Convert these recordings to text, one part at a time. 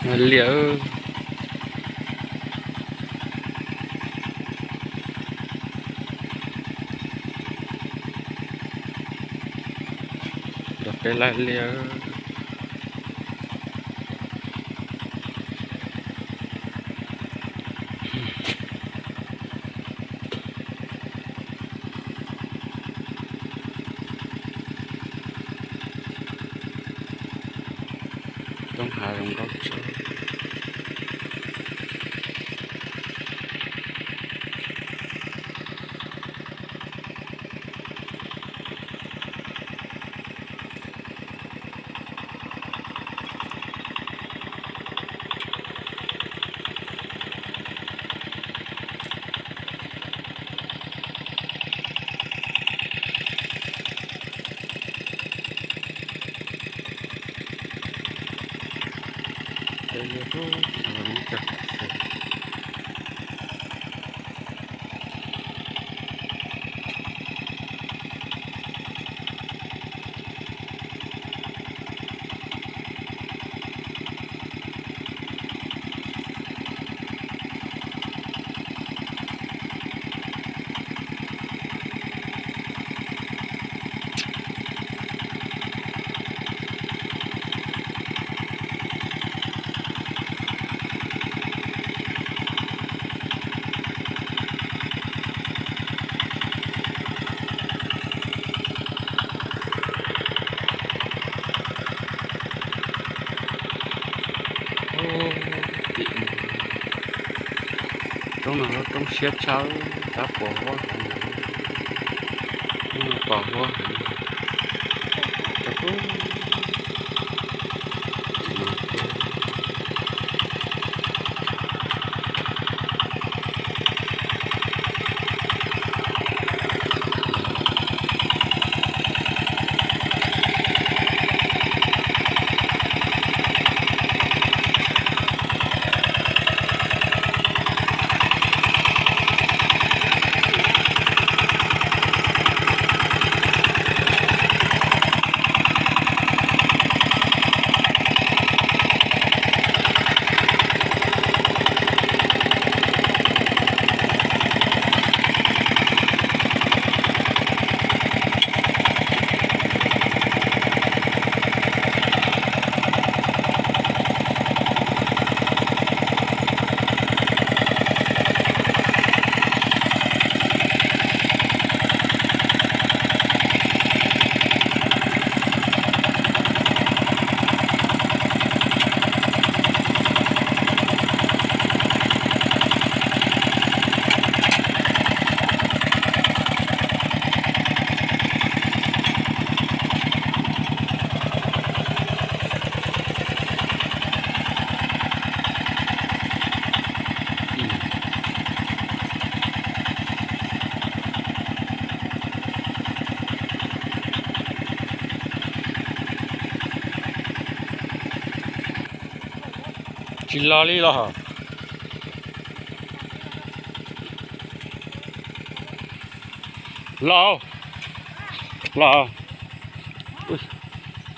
Liaj, los peb laij liaj. Roob hav zoo nkauj tshaj. Roob no roob siab tshaj, tab pos huab heev, pos huab heev. Tsis los li los? Los, los,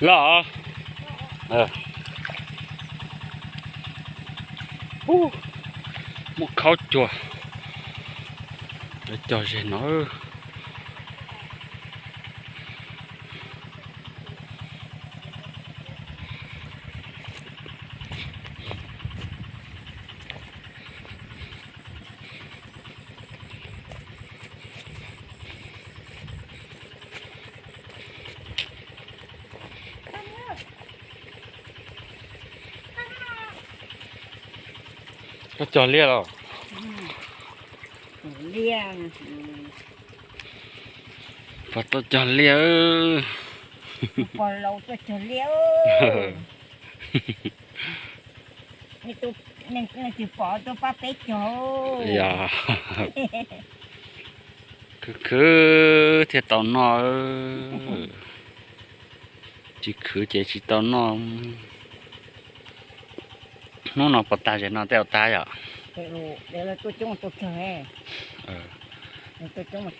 los. Muab khaub cuag, cog ze no. Koj cog liaj los? Pog tuaj cog liaj. Pog laus tuaj cog liaj. Leej twg pom tuaj pab peb cog. Khwv khwv thiaj tau noj, tsis khwv ces tsis tau noj. Hnub no puas tag zem no tej zaum tag yom? Tuaj coob mas